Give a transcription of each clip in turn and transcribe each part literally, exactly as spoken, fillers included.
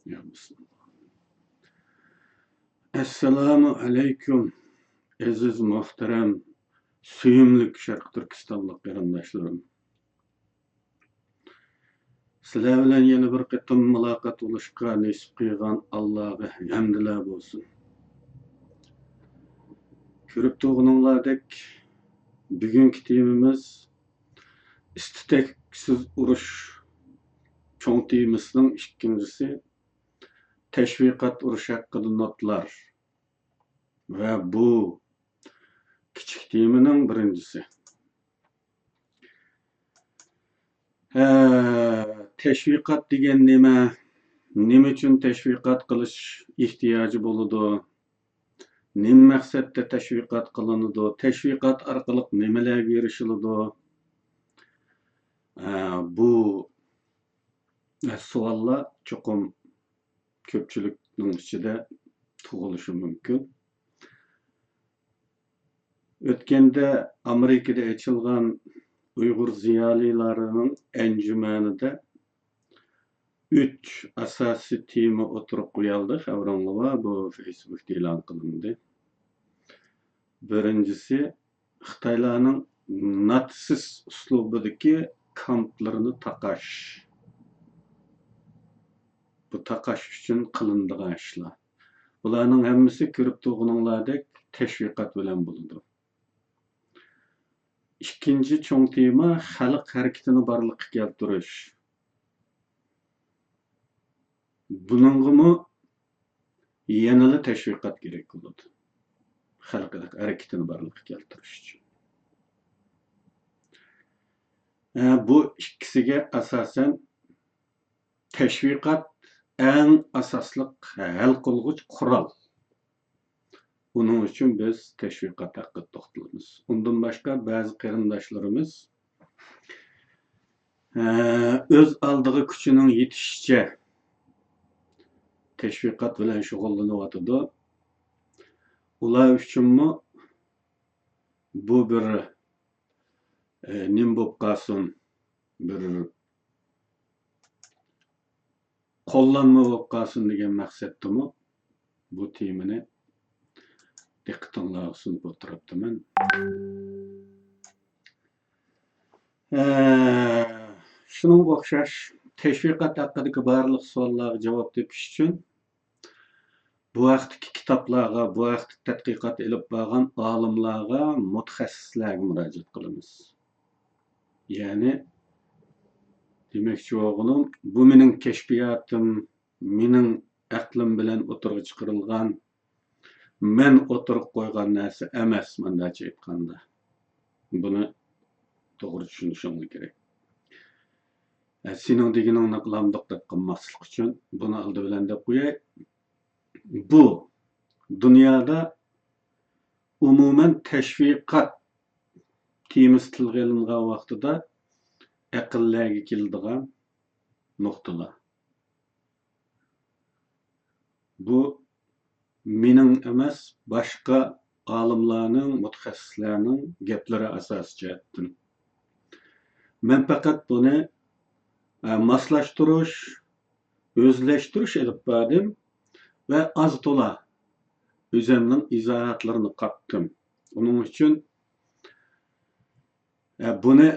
يا بىسمىللا. ئەسسالامۇ ئەلەيكۇم، ئەزىز، مۇھتەرەم، سۆيۈملۈك شەرقىي تۈركىستانلىق قېرىنداشلىرىم. سىلەر بىلەن يەنە بىر قېتىم مۇلاقات بولۇشقا نېسىپ قىلغان ئاللاغا ھەمدىلەر بولسۇن. كۆرۈپ تۇرغىنىڭلاردەك، بۈگۈنكى تېمىمىز ئىستېكسىز ئۇرۇش چوڭ تېمىسىنىڭ ئىككىنچىسى، تەشۋىقات ئۇرۇشى ھەققىدە نوتىلار ۋە بۇ كىچىك تېمىنىڭ بىرىنچىسى. ھە، تەشۋىقات دېگەن نېمە؟ نېمە ئۈچۈن تەشۋىقات قىلىش ئېھتىياجى بولىدۇ؟ نېمە مەقسەتتە تەشۋىقات قىلىنىدۇ؟ تەشۋىقات ئارقىلىق نېمىلەرگە ئېرىشىلىدۇ؟ ھە، بۇ سوئاللار چوقۇم كۆپچىلىكنىڭ ئىچىدە تۇغۇلۇشى مۇمكىن. ئۆتكەندە ئامېرىكىدا ئېچىلغان ئۇيغۇر زىيالىيلارنىڭ ئەنجۈمەنىدە ئۈچ ئاساسىي تېما ئوتتۇرىغا قويۇلدى. خەۋىرىڭلار بار، بۇ فېيسبۇكتا ئېلان قىلىندى. بىرىنچىسى، خىتايلارنىڭ ناتسىست ئۇسلۇبىدىكى كامپلىرىنى تاقاش. بۇ تاقاش ئۈچۈن قىلىنىدىغان ئىشلار. بۇلارنىڭ ھەممىسى كۆرۈپ تۇرغىنىڭلاردەك تەشۋىقات بىلەن بولىدۇ. ئىككىنچى چوڭ تېما خەلق ھەرىكىتىنى بارلىققا كەلتۈرۈش. بۇنىڭغىمۇ يەنىلا تەشۋىقات كېرەك بولىدۇ. خەلق ھەرىكىتىنى بارلىققا كەلتۈرۈش ئۈچۈن. ئە، بۇ ئىككىسىگە ئاساسەن تەشۋىقات ئەڭ ئاساسلىق ھەل قىلغۇچ قورال. ئۇنىڭ ئۈچۈن بىز تەشۋىقات ھەققىدە توختىلىمىز. ئۇندىن باشقا بەزى قېرىنداشلىرىمىز، ئە، ئۆز ئالدىغا كۈچىنىڭ يېتىشىچە تەشۋىقات بىلەن شۇغۇللىنىۋاتىدۇ. ئۇلار ئۈچۈنمۇ بۇ بىر، ئە، نېمە بولۇپ قالسۇن، بىر قوللانما بولۇپ قالسۇن دېگەن مەقسەتتىمۇ بۇ تېمىنى دىققىتىڭلارغا سۇنۇپ ئولتۇرۇپتىمەن. ئە، شۇنىڭغا ئوخشاش تەشۋىقات ھەققىدىكى بارلىق سوئاللارغا جاۋاب تېپىش ئۈچۈن بۇ ھەقتىكى كىتابلارغا، بۇ ھەقتە تەتقىقات ئېلىپ بارغان ئالىملارغا، مۇتەخەسسىسلەرگە مۇراجىئەت قىلىمىز. يەنى، دېمەكچى بولغىنىم، بۇ مېنىڭ كەشپىياتىم، مېنىڭ ئەقلىم بىلەن ئوتتۇرىغا چىقىرىلغان، مەن ئوتتۇرىغا قويغان نەرسە ئەمەس، مۇنداقچە ئېيتقاندا. بۇنى توغرا چۈشىنىشىڭلار كېرەك. ئە، سېنىڭ دېگىنىڭنى قىلامدۇق دەپ قالماسلىق ئۈچۈن بۇنى ئالدى بىلەن دەپ قوياي. بۇ دۇنيادا ئومۇمەن تەشۋىقات تېمىسى تىلغا ئېلىنغان ۋاقتىدا ئەقىللەرگە كېلىدىغان نۇقتىلار. بۇ مېنىڭ ئەمەس، باشقا ئالىملارنىڭ، مۇتەخەسسىسلەرنىڭ گەپلىرى ئاساسىي جەھەتتىن. مەن پەقەت بۇنى، ئە، ماسلاشتۇرۇش، ئۆزلەشتۈرۈش ئېلىپ باردىم ۋە ئاز تولا ئۆزۈمنىڭ ئىزاھاتلىرىنى قاتتىم. ئۇنىڭ ئۈچۈن، ئە، بۇنى،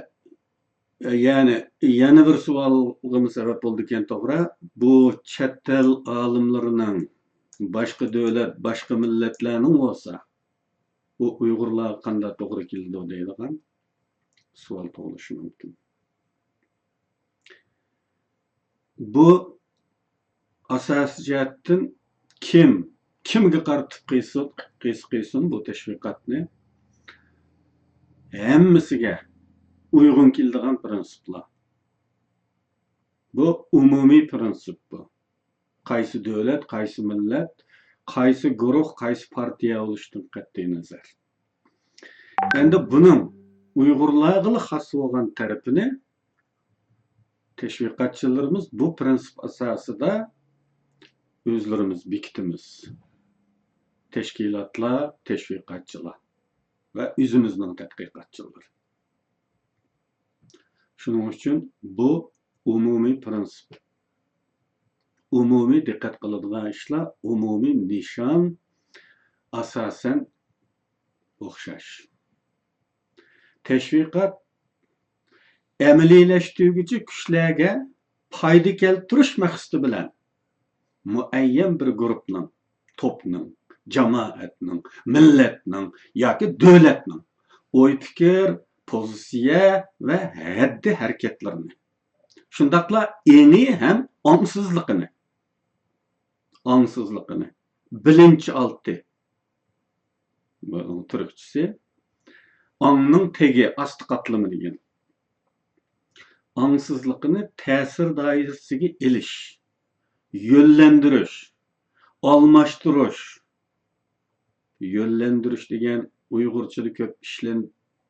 ئە، يەنى، يەنە بىر سوئالغىمۇ سەۋەب بولىدىكەن، توغرا. بۇ چەت ئەل ئالىملىرىنىڭ، باشقا دۆلەت، باشقا مىللەتلەرنىڭ بولسا، بۇ ئۇيغۇرلارغا قانداق توغرا كېلىدۇ دەيدىغان سوئال تۇغۇلۇشى مۇمكىن. بۇ ئاساسىي جەھەتتىن كىم، كىمگە قارىتىپ قىلسۇن، قىلسا قىلسۇن بۇ تەشۋىقاتنى، ھەممىسىگە ئۇيغۇن كېلىدىغان پىرىنسىپلار. بۇ ئومۇمىي پىرىنسىپ بۇ. قايسى دۆلەت، قايسى مىللەت، قايسى گۇرۇھ، قايسى پارتىيە بولۇشتىن قەتئىينەزەر. ئەمدى بۇنىڭ ئۇيغۇرلارغىلا خاس بولغان تەرىپىنى تەشۋىقاتچىلىرىمىز بۇ پىرىنسىپ ئاساسىدا ئۆزلىرىمىز بېكىتىمىز. تەشكىلاتلار، تەشۋىقاتچىلار ۋە ئۆزىمىزنىڭ تەتقىقاتچىلىرى. شۇنىڭ ئۈچۈن بۇ ئومۇمىي پىرىنسىپ. ئومۇمىي دىققەت قىلىدىغان ئىشلار، ئومۇمىي نىشان ئاساسەن ئوخشاش. تەشۋىقات ئەمەلىيلەشتۈرگۈچى كۈچلەرگە پايدا كەلتۈرۈش مەقسىتى بىلەن مۇئەييەن بىر گۇرۇپنىڭ، توپنىڭ، جامائەتنىڭ، مىللەتنىڭ ياكى دۆلەتنىڭ ئوي-پىكىر، پوزىتسىيە ۋە ھەددى ھەرىكەتلىرىنى، شۇنداقلا ئېڭى ھەم ئاڭسىزلىقىنى، ئاڭسىزلىقىنى، بىلىنچ ئالتى، بۇ تۈركچىسى، ئاڭنىڭ تېگى، ئاستى قاتلىمى دېگەن. ئاڭسىزلىقىنى تەسىر دائىرىسىگە ئېلىش، يۆنلەندۈرۈش، ئالماشتۇرۇش. يۆنلەندۈرۈش دېگەن ئۇيغۇرچىدا كۆپ ئىشلەن-،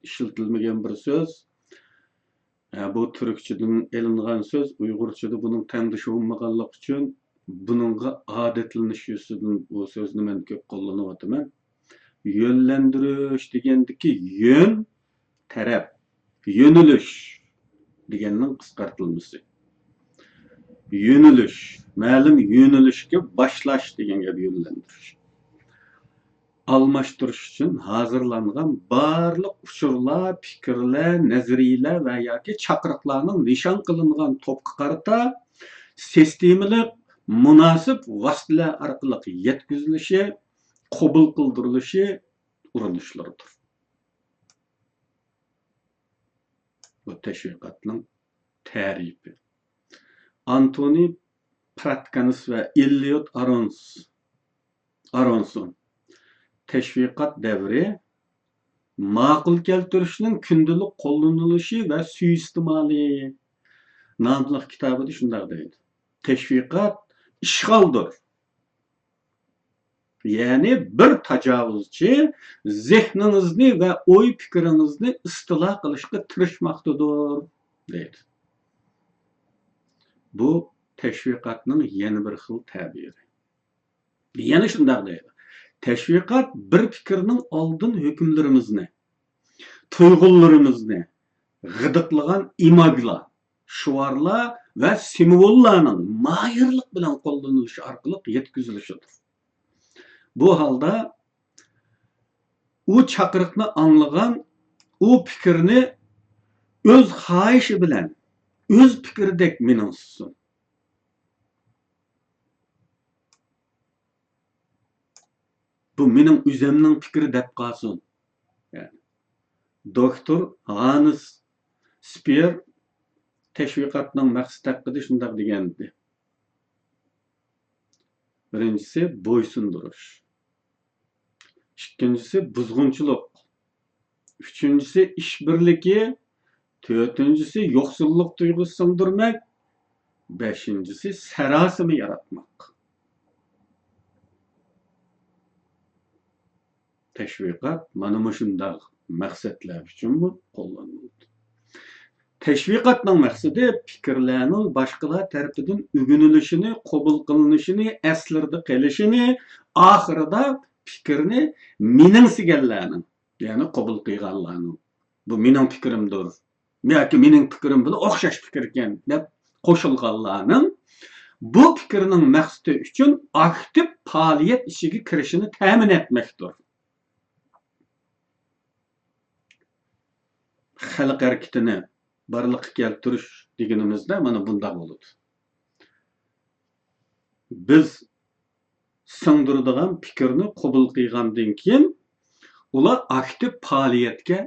ئىشلىتىلمىگەن بىر سۆز. ئە، بۇ تۈركچىدىن ئېلىنغان سۆز، ئۇيغۇرچىدا بۇنىڭ تەڭدىشى بولمىغانلىقى ئۈچۈن، بۇنىڭغا ئادەتلىنىش يۈزىسىدىن بۇ سۆزنى مەن كۆپ قوللىنىۋاتىمەن. يۆنلەندۈرۈش دېگەندىكى يۆن، تەرەپ، يۆنىلىش دېگەننىڭ قىسقارتىلمىسى. يۆنىلىش، مەلۇم يۆنىلىشكە باشلاش دېگەن گەپ يۆنلەندۈرۈش. ئالماشتۇرۇش ئۈچۈن ھازىرلانغان بارلىق ئۇچۇرلار، پىكىرلەر، نەزەرىيەلەر ۋە ياكى چاقىرىقلارنىڭ نىشان قىلىنغان توپقا قارىتا سىستېمىلىق، مۇناسىپ ۋاسىتىلەر ئارقىلىق يەتكۈزۈلۈشى، قوبۇل قىلدۇرۇلۇشى ئۇرۇنۇشلىرىدۇر. بۇ تەشۋىقاتنىڭ تەرىپى. ئانتونى پراتكانس ۋە ئېللىيوت ئارونس-، ئارونسون تەشۋىقات دەۋرى، ماقۇل كەلتۈرۈشنىڭ كۈندىلىك قوللىنىلىشى ۋە سۇيىئىستېمالى ناملىق كىتابىدا شۇنداق دەيدۇ: تەشۋىقات ئىشغالدۇر. يەنى بىر تاجاۋۇزچى زېھنىڭىزنى ۋە ئوي-پىكرىڭىزنى ئىستىلا قىلىشقا تىرىشماقتىدۇر، دەيدۇ. بۇ تەشۋىقاتنىڭ يەنە بىر خىل تەبىرى. يەنە شۇنداق دەيدۇ: تەشۋىقات بىر پىكىرنىڭ ئالدىن ھۆكۈملىرىمىزنى، تۇيغۇلىرىمىزنى غىدىقلىغان ئىماگلار، شوئارلار ۋە سىمۋوللارنىڭ ماھىرلىق بىلەن قوللىنىلىشى ئارقىلىق يەتكۈزۈلۈشىدۇر. بۇ ھالدا ئۇ چاقىرىقنى ئاڭلىغان، ئۇ پىكىرنى ئۆز خاھىشى بىلەن، ئۆز پىكرىدەك مېنىڭسىسۇن. بۇ مېنىڭ ئۆزۈمنىڭ پىكرى دەپ قالسۇن. يەنى دوكتور ھانس سپېر تەشۋىقاتنىڭ مەقسىتى ھەققىدە شۇنداق دېگەنىدى: بىرىنچىسى، بويسۇندۇرۇش. ئىككىنچىسى، بۇزغۇنچىلىق. ئۈچىنچىسى، ئىش بىرلىكى. تۆتىنچىسى، يوقسۇللۇق تۇيغۇسى سىڭدۈرمەك. بەشىنچىسى، ساراسىمە ياراتماق. تەشۋىقات مانا مۇشۇنداق مەقسەتلەر ئۈچۈنمۇ قوللىنىلىدۇ. تەشۋىقاتنىڭ مەقسىتى پىكىرلەرنىڭ باشقىلار تەرىپىدىن ئۆگىنىلىشىنى، قوبۇل قىلىنىشىنى، ئەسلىدە قېلىشىنى، ئاخىرىدا پىكىرنى مېنىڭسىگەنلەرنىڭ، يەنى قوبۇل قىلغانلارنىڭ، بۇ مېنىڭ پىكرىمدۇر ياكى مېنىڭ پىكرىم بىلەن ئوخشاش پىكىركەن دەپ قوشۇلغانلارنىڭ بۇ پىكرىنىڭ مەقسىتى ئۈچۈن ئاكتىپ پائالىيەت ئىچىگە كىرىشىنى تەمىن ئەتمەكتۇر. خەلق ھەرىكىتىنى بارلىققا كەلتۈرۈش دېگىنىمىزدە مانا بۇنداق بولىدۇ. بىز سىڭدۈرىدىغان پىكىرنى قوبۇل قىلغاندىن كېيىن، ئۇلار ئاكتىپ پائالىيەتكە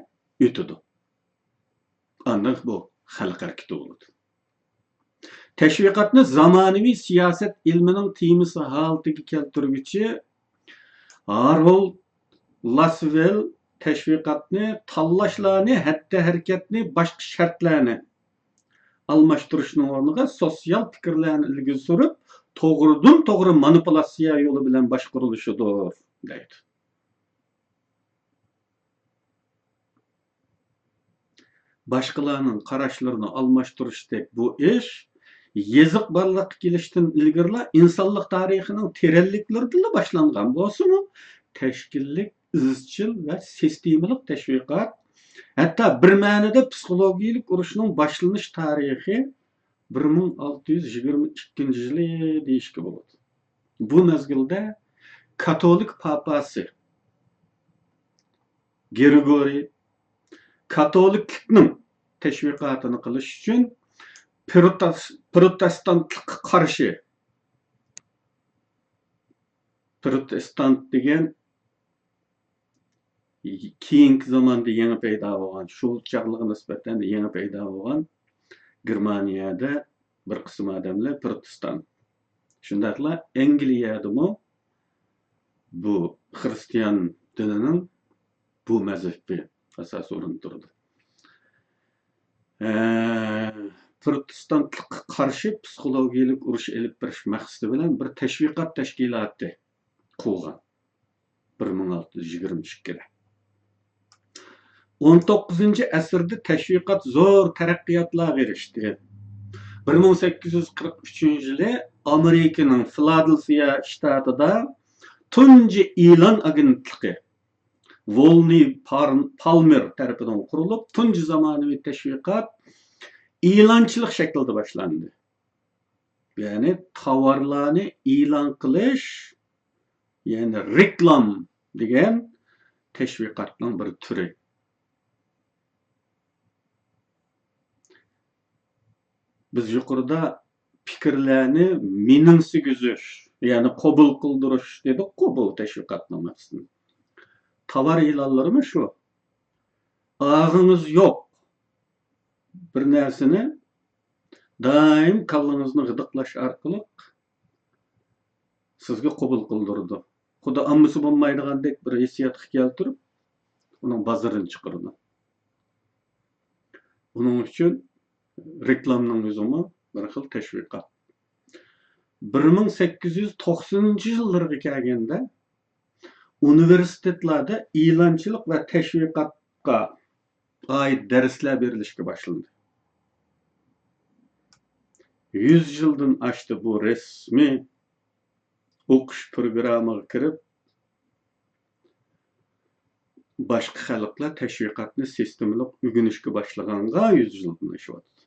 ئۆتىدۇ. ئاندىن بۇ خەلق ھەرىكىتى بولىدۇ. تەشۋىقاتنى زامانىۋى سىياسەت ئىلمىنىڭ تېمىسى ھالىتىگە كەلتۈرگۈچى ھارولد لاسۋېل تەشۋىقاتنى تاللاشلارنى، ھەتتە ھەرىكەتنى، باشقا شەرتلەرنى ئالماشتۇرۇشنىڭ ئورنىغا سوتسىيال پىكىرلەرنى ئىلگىرى سۈرۈپ، توغرىدىن توغرا مانىپۇلاتسىيە يولى بىلەن باشقۇرۇلۇشىدۇر، دەيدۇ. باشقىلارنىڭ قاراشلىرىنى ئالماشتۇرۇشتەك بۇ ئىش يېزىق بارلىققا كېلىشتىن ئىلگىرىلا ئىنسانلىق تارىخىنىڭ تېرەنلىكلىرىدىلا باشلانغان بولسىمۇ، تەشكىللىك، ئىزچىل ۋە سىستېمىلىق تەشۋىقات، ھەتتا بىر مەنىدە پسىخولوگىيەلىك ئۇرۇشنىڭ باشلىنىش تارىخى بىر مىڭ ئالتە يۈز يىگىرمە ئىككىنچى يىلى دېيىشكە بولىدۇ. بۇ مەزگىلدە كاتولىك پاپاسى گرىگورىي كاتولىكلىقنىڭ تەشۋىقاتىنى قىلىش ئۈچۈن پروتېس-، پروتېستانتلىققا قارشى، پروتېستانت دېگەن كېيىنكى زاماندا يېڭى پەيدا بولغان، شۇ چاغلىقىغا نىسبەتەن يېڭى پەيدا بولغان گېرمانىيەدە بىر قىسىم ئادەملەر پروتېستانت. شۇنداقلا ئەنگلىيەدىمۇ بۇ خرىستىيان دىنىنىڭ بۇ مەزھىپى ئاساسىي ئورۇندا تۇرىدۇ. ئە، پروتېستانتلىققا قارشى پسىخولوگىيەلىك ئۇرۇش ئېلىپ بېرىش مەقسىتى بىلەن بىر تەشۋىقات تەشكىلاتى قۇرغان. بىر مىڭ ئالتە يۈز يىگىرمە ئىككىدە. ئون توققۇزىنچى ئەسىردە تەشۋىقات زور تەرەققىياتلارغا ئېرىشتى. بىر مىڭ سەككىز يۈز قىرىق ئۈچىنچى يىلى ئامېرىكىنىڭ فىلادېلفىيە شتاتىدا تۇنجى ئېلان ئاگېنتلىقى ۋولنى پار-، پالمېر تەرىپىدىن قۇرۇلۇپ، تۇنجى زامانىۋى تەشۋىقات ئېلانچىلىق شەكلىدە باشلاندى. يەنى تاۋارلارنى ئېلان قىلىش، يەنى رېكلام دېگەن تەشۋىقاتنىڭ بىر تۈرى. بىز يۇقىرىدا پىكىرلەرنى مېنىڭسىگۈزۈش، يەنى قوبۇل قىلدۇرۇش دېدۇققۇ، بۇ تەشۋىقاتنىڭ مەقسىتى. تاۋار ئېلانلىرىمۇ شۇ. ئاغىڭىز يوق بىر نەرسىنى دائىم كاللىڭىزنى غىدىقلاش ئارقىلىق سىزگە قوبۇل قىلدۇرىدۇ. خۇددى ئاممىسى بولمايدىغاندەك بىر ھېسسىياتقا كەلتۈرۈپ، ئۇنىڭ بازىرىنى چىقىرىدۇ. ئۇنىڭ ئۈچۈن رېكلامنىڭ ئۆزىمۇ بىر خىل تەشۋىقات. بىر مىڭ سەككىز يۈز توقسىنىنچى يىللىرىغا كەلگەندە، ئۇنىۋېرسىتېتلاردا ئېلانچىلىق ۋە تەشۋىقاتقا ئائىت دەرسلەر بېرىلىشكە باشلىدى. يۈز يىلدىن ئاشتى بۇ رەسمىي ئوقۇش پروگراممىغا كىرىپ، باشقا خەلقلەر تەشۋىقاتنى سىستېمىلىق ئۆگىنىشكە باشلىغانغا يۈز يىلدىن ئېشىۋاتىدۇ.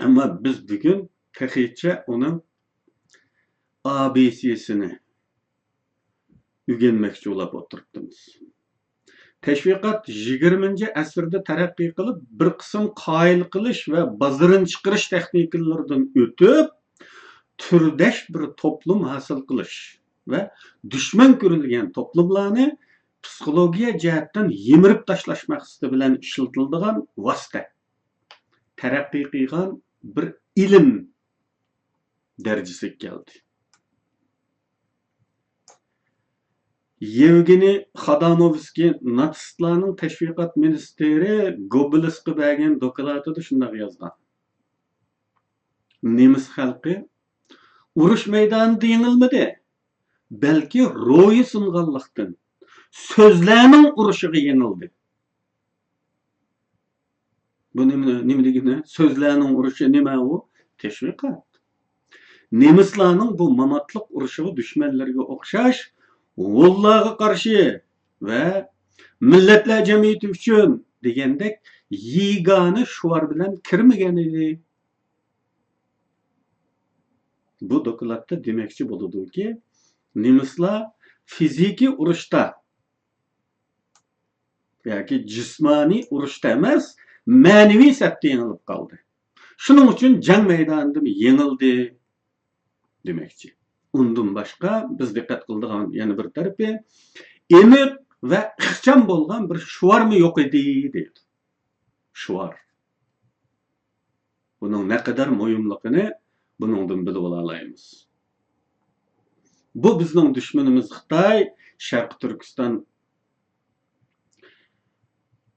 ئەمما بىز بۈگۈن تېخىچە ئۇنىڭ ئا بى سىسىنى ئۆگەنمەكچى بولاپ ئولتۇرۇپتىمىز. تەشۋىقات يىگىرمىنچى ئەسىردە تەرەققىي قىلىپ، بىر قىسىم قايىل قىلىش ۋە بازىرىنى چىقىرىش تېخنىكىلىرىدىن ئۆتۈپ، تۈردەش بىر توپلۇم ھاسىل قىلىش ۋە دۈشمەن كۆرۈلگەن توپلۇملارنى پسىخولوگىيە جەھەتتىن يىمىرىپ تاشلاش مەقسىتى بىلەن ئىشلىتىلىدىغان ۋاسىتە، تەرەققىي قىلغان بىر ئىلىم دەرىجىسىگە كەلدى. يېۋگېنىي خاداموۋسكىي ناتسىستلارنىڭ تەشۋىقات مىنىستىرى گوببېلسقا بەرگەن دوكلاتىدا شۇنداق يازغان: نېمىس خەلقى ئۇرۇش مەيدانىدا يېڭىلمىدى، بەلكى روھى سۇنغانلىقتىن سۆزلەرنىڭ ئۇرۇشىغا يېڭىلدى. بۇ نېمە، نېمە دېگىنى؟ سۆزلەرنىڭ ئۇرۇشى نېمە ئۇ؟ تەشۋىقات. نېمىسلارنىڭ بۇ ماماتلىق ئۇرۇشىغا دۈشمەنلىرىگە ئوخشاش ھونلارغا قارشى ۋە مىللەتلەر جەمئىيىتى ئۈچۈن دېگەندەك يېگانە شوئار بىلەن كىرمىگەن ئىدى. بۇ دوكلاتتا دېمەكچى بولىدۇكى، نېمىسلار فىزىكىي ئۇرۇشتا ياكى جىسمانىي ئۇرۇشتا ئەمەس، مەنىۋى سەپتە يېڭىلىپ قالدى. شۇنىڭ ئۈچۈن جەڭ مەيدانىدىمۇ يېڭىلدى دېمەكچى. ئۇندىن باشقا بىز دىققەت قىلىدىغان يەنە بىر تەرىپى، ئېنىق ۋە ئىخچام بولغان بىر شوئارمۇ يوق ئىدى دەيدۇ. شوئار. بۇنىڭ نەقەدەر مۇھىملىقىنى بۇنىڭدىن بىلىۋالالايمىز. بۇ بىزنىڭ دۈشمىنىمىز خىتاي، شەرقىي تۈركىستان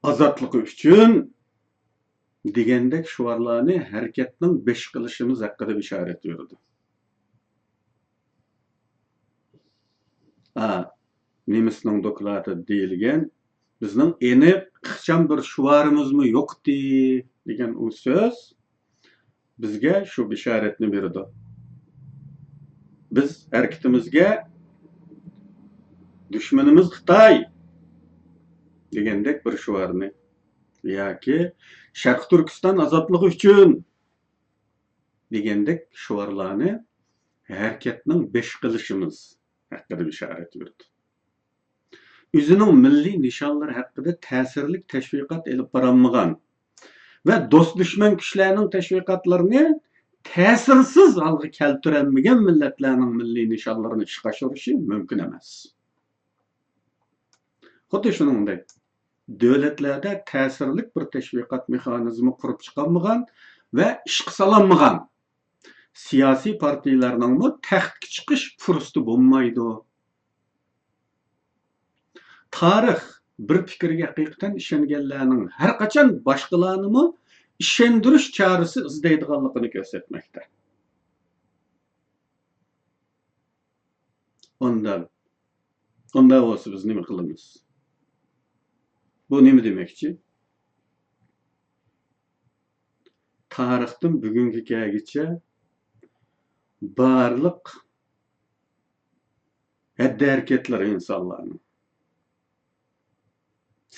ئازادلىقى ئۈچۈن دېگەندەك شوئارلارنى ھەرىكەتنىڭ بېشى قىلىشىمىز ھەققىدە بېشارەت بېرىدۇ. ئا، نېمىسنىڭ دوكلاتىدا دېيىلگەن، بىزنىڭ ئېنىق، ئىخچام بىر شوئارىمىزمۇ يوقتى دېگەن ئۇ سۆز بىزگە شۇ بېشارەتنى بېرىدۇ. بىز ھەرىكىتىمىزگە دۈشمىنىمىز خىتاي دېگەندەك بىر شوئارنى ياكى شەرقىي تۈركىستان ئازادلىقى ئۈچۈن دېگەندەك شوئارلارنى ھەرىكەتنىڭ بېشى قىلىشىمىز ھەققىدە بېشارەت بېرىدۇ. ئۆزىنىڭ مىللىي نىشانلىرى ھەققىدە تەسىرلىك تەشۋىقات ئېلىپ بارالمىغان ۋە دوست-دۈشمەن كۈچلەرنىڭ تەشۋىقاتلىرىنى تەسىرسىز ھالغا كەلتۈرەلمىگەن مىللەتلەرنىڭ مىللىي نىشانلىرىنى ئىشقا ئاشۇرۇشى مۇمكىن ئەمەس. خۇددى شۇنىڭدەك، دۆلەتلەردە تەسىرلىك بىر تەشۋىقات مېخانىزمى قۇرۇپ چىقالمىغان ۋە ئىشقا سالالمىغان سىياسىي پارتىيىلەرنىڭمۇ تەختكە چىقىش پۇرسىتى بولمايدۇ. تارىخ بىر پىكىرگە ھەقىقەتەن ئىشەنگەنلەرنىڭ ھەرقاچان باشقىلارنىمۇ ئىشەندۈرۈش چارىسى ئىزدەيدىغانلىقىنى كۆرسەتمەكتە. ئۇنداق، ئۇنداق بولسا بىز نېمە قىلىمىز؟ بۇ نېمە دېمەكچى؟ تارىختىن بۈگۈنگە كەلگۈچە بارلىق ھەددى-ھەرىكەتلىرى ئىنسانلارنىڭ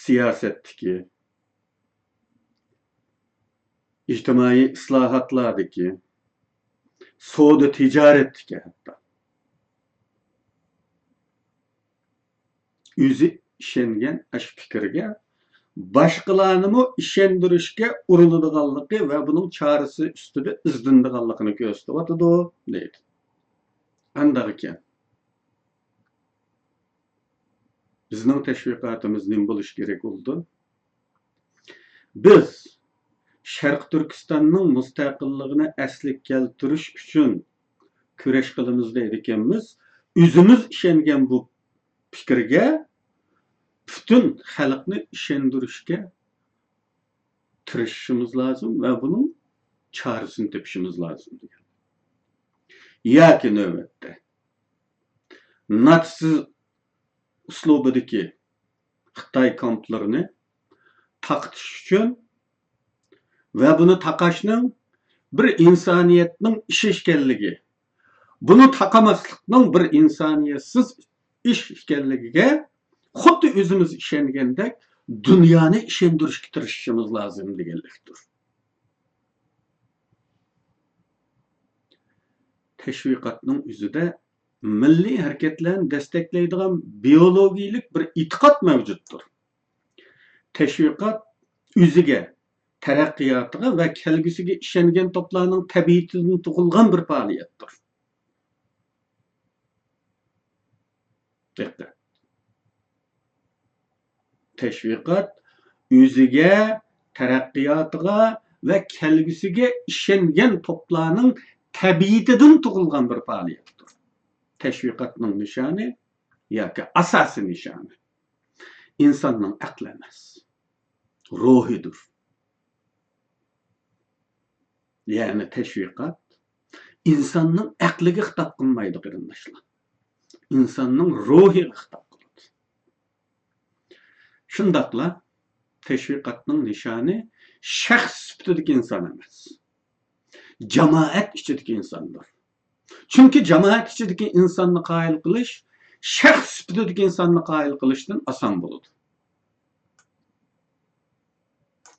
سىياسەتتىكى، ئىجتىمائىي ئىسلاھاتلاردىكى، سودا تىجارەتتىكى ھەتتا ئۆزى ئىشەنگەن ئاشۇ پىكىرگە باشقىلارنىمۇ ئىشەندۈرۈشكە ئۇرۇنىدىغانلىقى ۋە بۇنىڭ چارىسى ئۈستىدە ئىزدىنىدىغانلىقىنى كۆرسىتىۋاتىدۇ، دەيدۇ. ئانداق ئىكەن، بىزنىڭ تەشۋىقاتىمىز نېمە بولۇشى كېرەك بولىدۇ؟ بىز شەرقىي تۈركىستاننىڭ مۇستەقىللىقىنى ئەسلىگە كەلتۈرۈش ئۈچۈن كۈرەش قىلىمىز دەيدىكەنمىز. ئۆزىمىز ئىشەنگەن بۇ پىكىرگە پۈتۈن خەلقنى ئىشەندۈرۈشكە تىرىشىشىمىز لازىم ۋە بۇنىڭ چارىسىنى تېپىشىمىز لازىم دېگەن. ياكى نۆۋەتتە ناتسىز ئۇسلۇبىدىكى خىتاي كامپلىرىنى تاقىتىش ئۈچۈن ۋە بۇنى تاقاشنىڭ بىر ئىنسانىيەتنىڭ ئىشى ئىكەنلىكى، بۇنى تاقىماسلىقنىڭ بىر ئىنسانىيەتسىز ئىش ئىكەنلىكىگە خۇددى ئۆزىمىز ئىشەنگەندەك دۇنيانى ئىشەندۈرۈشكە تىرىشىشىمىز لازىم دېگەنلىكتۇر. تەشۋىقاتنىڭ ئۆزىدە مىللىي ھەرىكەتلەرنى دەستەكلەيدىغان بىيولوگىيىلىك بىر ئېتىقاد مەۋجۇتتۇر. تەشۋىقات ئۆزىگە، تەرەققىياتىغا ۋە كەلگۈسىگە ئىشەنگەن توپلارنىڭ تەبىئىتىدىن تۇغۇلغان بىر پائالىيەتتۇر. دىققەت! تەشۋىقات ئۆزىگە، تەرەققىياتىغا ۋە كەلگۈسىگە ئىشەنگەن توپلارنىڭ تەبىئىتىدىن تۇغۇلغان بىر پائالىيەتتۇر. تەشۋىقاتنىڭ نىشانى ياكى ئاساسىي نىشانى ئىنساننىڭ ئەقلى ئەمەس، روھىدۇر. يەنى تەشۋىقات ئىنساننىڭ ئەقلىگە خىتاب قىلمايدۇ، قېرىنداشلار. ئىنساننىڭ روھىغا خىتاب قىلىدۇ. شۇنداقلا تەشۋىقاتنىڭ نىشانى شەخس سۈپىتىدىكى ئىنسان ئەمەس، جامائەت ئىچىدىكى ئىنساندۇر. چۈنكى جامائەت ئىچىدىكى ئىنساننى قايىل قىلىش شەخس سۈپىتىدىكى ئىنساننى قايىل قىلىشتىن ئاسان بولىدۇ.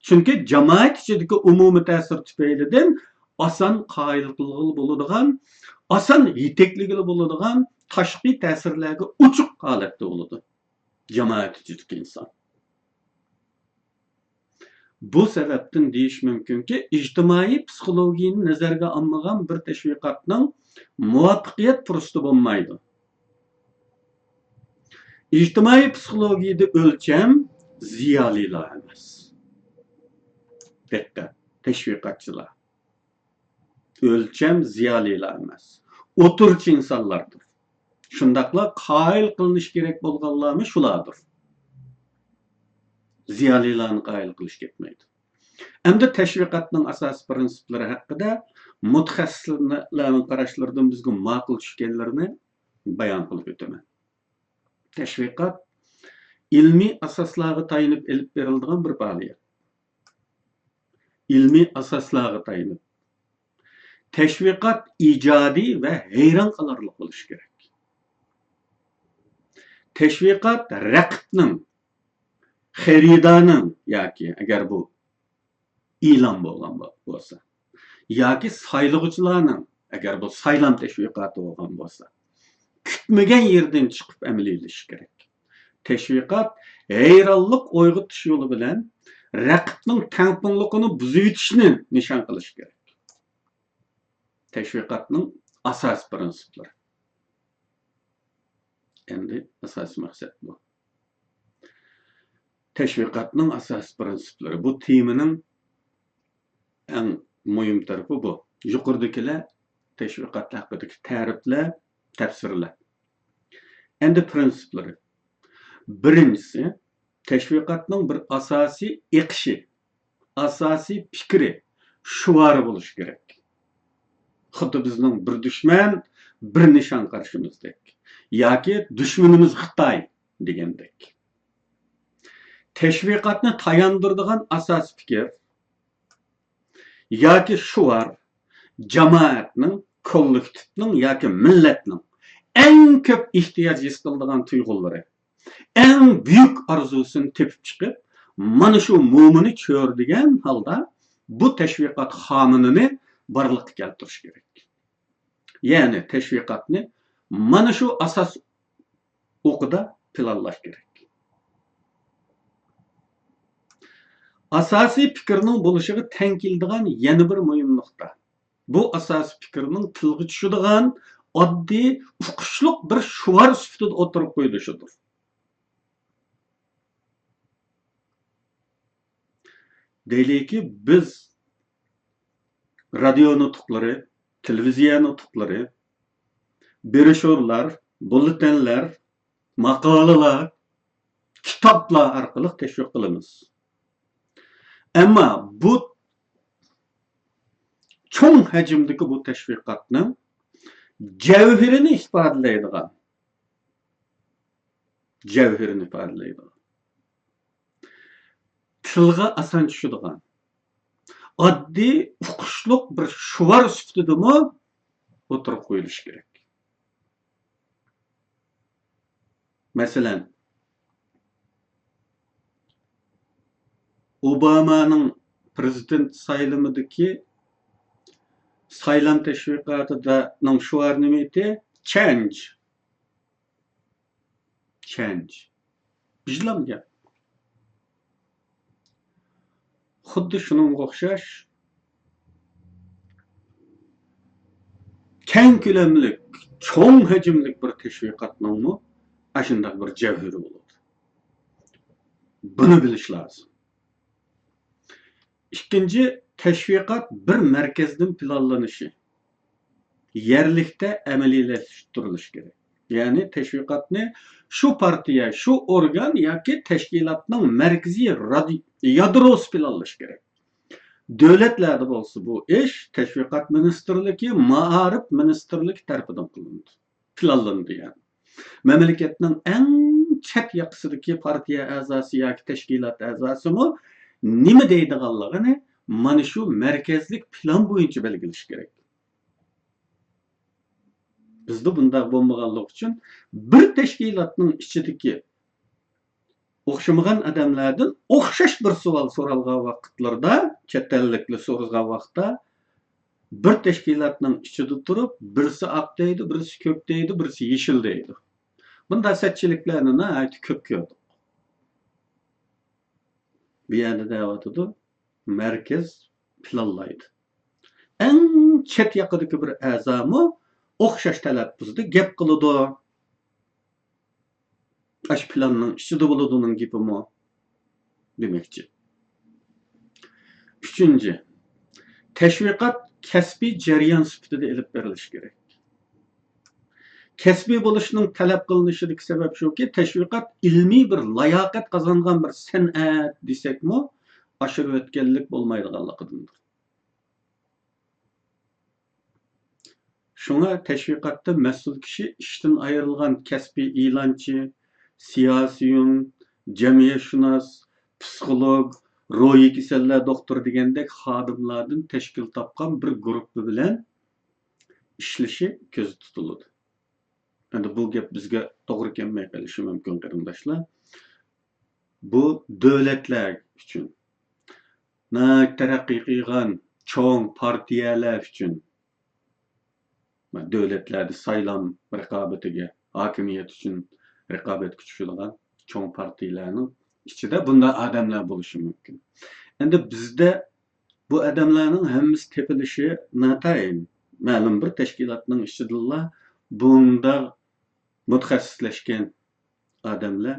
چۈنكى جامائەت ئىچىدىكى ئومۇمىي تەسىر تۈپەيلىدىن ئاسان قايىل قىلغىلى بولىدىغان، ئاسان يېتەكلىگىلى بولىدىغان تاشقى تەسىرلەرگە ئوچۇق ھالەتتە بولىدۇ جامائەت ئىچىدىكى ئىنسان. بۇ سەۋەبتىن دېيىش مۇمكىنكى، ئىجتىمائىي پسىخولوگىيەنى نەزەرگە ئالمىغان بىر تەشۋىقاتنىڭ مۇۋەپپەقىيەت پۇرسىتى بولمايدۇ. ئىجتىمائىي پسىخولوگىيەدە ئۆلچەم زىيالىيلار ئەمەس. دىققەت، تەشۋىقاتچىلار. ئۆلچەم زىيالىيلار ئەمەس، ئوتتۇرىچە ئىنسانلاردۇر. شۇنداقلا قايىل قىلىنىش كېرەك بولغانلارمۇ شۇلاردۇر. زىيالىيلارنى قايىل قىلىش كەتمەيدۇ. ئەمدى تەشۋىقاتنىڭ ئاساسىي پىرىنسىپلىرى ھەققىدە مۇتەخەسسىسلەرنىڭ قاراشلىرىدىن بىزگە ماقۇل چۈشكەنلىرىنى بايان قىلىپ ئۆتىمەن. تەشۋىقات ئىلمىي ئاساسلارغا تايىنىپ ئېلىپ بېرىلىدىغان بىر پائالىيەت. ئىلمىي ئاساسلارغا تايىنىپ. تەشۋىقات ئىجادىي ۋە ھەيران قالارلىق بولۇشى كېرەك. تەشۋىقات رەقىبنىڭ، خېرىدارنىڭ ياكى ئەگەر بۇ ئېلان بولغان بولسا، ياكى سايلىغۇچىلارنىڭ، ئەگەر بۇ سايلام تەشۋىقاتى بولغان بولسا، كۈتمىگەن يېرىدىن چىقىپ ئەمەلىيلىشىشى كېرەك. تەشۋىقات ھەيرانلىق ئويغىتىش يولى بىلەن رەقىبنىڭ تەڭپۇڭلۇقىنى بۇزۇۋېتىشنى نىشان قىلىشى كېرەك. تەشۋىقاتنىڭ ئاساسىي پىرىنسىپلىرى. ئەمدى ئاساسىي مەقسەت بۇ. تەشۋىقاتنىڭ ئاساسىي پىرىنسىپلىرى. بۇ تېمىنىڭ ئەڭ مۇھىم تەرىپى بۇ. يۇقىرىدىكىلەر تەشۋىقات ھەققىدىكى تەرىپلەر، تەپسىرلەر. ئەمدى پىرىنسىپلىرى. بىرىنچىسى، تەشۋىقاتنىڭ بىر ئاساسىي ئېقىشى، ئاساسىي پىكرى، شوئارى بولۇشى كېرەك. خۇددى بىزنىڭ بىر دۈشمەن، بىر نىشان قارىشىمىزدەك ياكى دۈشمىنىمىز خىتاي دېگەندەك. تەشۋىقاتنى تاياندۇرىدىغان ئاساسىي پىكىر ياكى شوئار جامائەتنىڭ، كوللېكتىپنىڭ ياكى مىللەتنىڭ ئەڭ كۆپ ئېھتىياج ھېس قىلىدىغان تۇيغۇلىرى، ئەڭ بۈيۈك ئارزۇسىنى تېپىپ چىقىپ، مانا شۇ مومىنى چۆرىدىگەن ھالدا بۇ تەشۋىقات خامىنىنى بارلىققا كەلتۈرۈش كېرەك. يەنى تەشۋىقاتنى مانا شۇ ئاساس ئوقىدا پىلانلاش كېرەك. ئاساسىي پىكىرنىڭ بولۇشىغا تەڭ كېلىدىغان يەنە بىر مۇھىم نۇقتا، بۇ ئاساسىي پىكىرنىڭ تىلغا چۈشىدىغان ئاددىي، ئۇقۇشلۇق بىر شوئار سۈپىتىدە ئوتتۇرىغا قويۇلۇشىدۇر. دەيلىكى، بىز رادىيو نۇتۇقلىرى، تېلېۋىزىيە نۇتۇقلىرى، بروشۇرلار، بۇللېتېنلەر، ماقالىلەر، كىتابلار ئارقىلىق تەشۋىق قىلىمىز. ئەمما بۇ چوڭ ھەجىمدىكى بۇ تەشۋىقاتنىڭ جەۋھىرىنى ئىپادىلەيدىغان، جەۋھىرىنى ئىپادىلەيدىغان، تىلغا ئاسان چۈشىدىغان، ئاددىي، ئۇقۇشلۇق بىر شوئار سۈپىتىدىمۇ ئوتتۇرىغا قويۇلۇشى كېرەك. مەسىلەن، ئوبامانىڭ پىرېزىدېنت سايلىمىدىكى سايلام تەشۋىقاتىدىنىڭ شوئارى نېمە ئىدى؟ چېنج. چېنج. بىجلام گەپ. خۇددى شۇنىڭغا ئوخشاش، كەڭ كۆلەملىك، چوڭ ھەجىملىك بىر تەشۋىقاتنىڭمۇ ئاشۇنداق بىر جەۋھىرى بولىدۇ. بۇنى بىلىش لازىم. ئىككىنچى، تەشۋىقات بىر مەركەزدىن پىلانلىنىشى، يەرلىكتە ئەمەلىيلەشتۈرۈلۈشى كېرەك. يەنى تەشۋىقاتنى شۇ پارتىيە، شۇ ئورگان ياكى تەشكىلاتنىڭ مەركىزىي رادىي-، يادروسى پىلانلىشى كېرەك. دۆلەتلەردە بولسا بۇ ئىش تەشۋىقات مىنىستىرلىكى، مائارىپ مىنىستىرلىكى تەرىپىدىن قىلىنىدۇ. پىلانلىنىدۇ يەنى. مەملىكەتنىڭ ئەڭ چەت ياقىسىدىكى پارتىيە ئەزاسى ياكى تەشكىلات ئەزاسىمۇ نېمە دەيدىغانلىقىنى مانا شۇ مەركەزلىك پىلان بويىچە بەلگىلىشى كېرەك. بىزدە بۇنداق بولمىغانلىقى ئۈچۈن بىر تەشكىلاتنىڭ ئىچىدىكى ئوخشىمىغان ئادەملەردىن ئوخشاش بىر سوئال سورالغان ۋاقىتلىرىدا، چەت ئەللىكلەر سورىغان ۋاقىتتا، بىر تەشكىلاتنىڭ ئىچىدە تۇرۇپ، بىرسى ئاق دەيدۇ، بىرسى كۆك دەيدۇ، بىرسى يېشىل دەيدۇ. بۇنداق سەتچىلىكلەرنى ناھايىتى كۆپ كۆردۇق. بۇ يەردە دەۋاتىدۇ، مەركەز پىلانلايدۇ. ئەڭ چەت ياقىدىكى بىر ئەزامۇ ئوخشاش تەلەپپۇزدا گەپ قىلىدۇ. ئاشۇ پىلاننىڭ ئىچىدە بولىدۇ ئۇنىڭ گېپىمۇ دېمەكچى. ئۈچىنچى، تەشۋىقات كەسپىي جەريان سۈپىتىدە ئېلىپ بېرىلىشى كېرەك. كەسپىي بولۇشنىڭ تەلەپ قىلىنىشىدىكى سەۋەب شۇكى، تەشۋىقات ئىلمىي بىر لاياقەت قازانغان بىر سەنئەت دېسەكمۇ، ئاشۇرۇۋەتكەنلىك بولمايدىغانلىقىدىندۇر. شۇڭا تەشۋىقاتتا مەسئۇل كىشى ئىشتىن ئايرىلغان كەسپىي ئېلانچى، سىياسىيون، جەمئىيەتشۇناس، پسىخولوگ، روھىي كېسەللەر دوختۇرى دېگەندەك خادىملاردىن تەشكىل تاپقان بىر گۇرۇپپا بىلەن ئىشلىشى كۆزدە تۇتۇلىدۇ. ئەمدى بۇ گەپ بىزگە توغرا كەلمەي قېلىشى مۇمكىن، قېرىنداشلار. بۇ دۆلەتلەر ئۈچۈن ناھايىتى تەرەققىي قىلغان، چوڭ پارتىيەلەر ئۈچۈن، دۆلەتلەردە سايلام رىقابىتىگە، ھاكىمىيەت ئۈچۈن رىقابەتكە چۈشىدىغان چوڭ پارتىيەلەرنىڭ ئىچىدە بۇنداق ئادەملەر بولۇشى مۇمكىن. ئەمدى بىزدە بۇ ئادەملەرنىڭ ھەممىسى تېپىلىشى ناتايىن. مەلۇم بىر تەشكىلاتنىڭ ئىچىدىلا بۇنداق مۇتەخەسسىسلەشكەن ئادەملەر،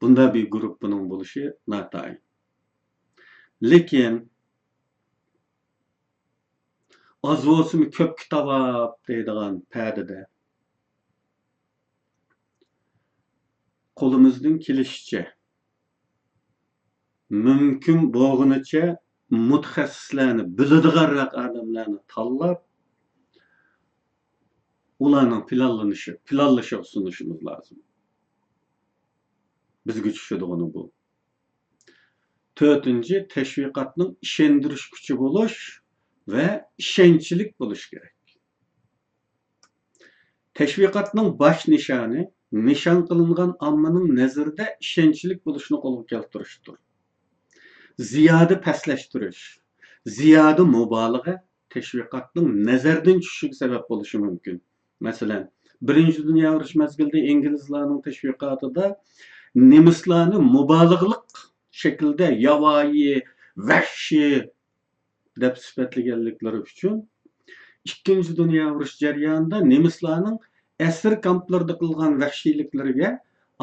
بۇنداق بىر گۇرۇپپىنىڭ بولۇشى ناتايىن. لېكىن ئاز بولسىمۇ كۆپكە تاۋاپ دەيدىغان پەدىدە قولىمىزدىن كېلىشىچە، مۇمكىن بولغىنىچە مۇتەخەسسىسلەرنى، بىلىدىغانراق ئادەملەرنى تاللاپ، ئۇلارنىڭ پىلانلىنىشى، پىلانلىشىغا سۇنۇشىمىز لازىم. بىزگە چۈشىدىغىنى بۇ. تۆتىنچى، تەشۋىقاتنىڭ ئىشەندۈرۈش كۈچى بولۇش ۋە ئىشەنچلىك بولۇش كېرەك. تەشۋىقاتنىڭ باش نىشانى نىشان قىلىنغان ئاممىنىڭ نەزىرىدە ئىشەنچلىك بولۇشنى قولغا كەلتۈرۈشتۇر. زىيادە پەسلەشتۈرۈش، زىيادە مۇبالىغە تەشۋىقاتنىڭ نەزەردىن چۈشۈشىگە سەۋەب بولۇشى مۇمكىن. مەسىلەن، بىرىنچى دۇنيا ئۇرۇشى مەزگىلىدە ئىنگلىزلارنىڭ تەشۋىقاتىدا نېمىسلارنى مۇبالىغىلىق شەكىلدە ياۋايى، ۋەھشىي دەپ سۈپەتلىگەنلىكلىرى ئۈچۈن، ئىككىنچى دۇنيا ئۇرۇشى جەريانىدا نېمىسلارنىڭ ئەسىر كامپلىرىدا قىلغان ۋەھشىيلىكلىرىگە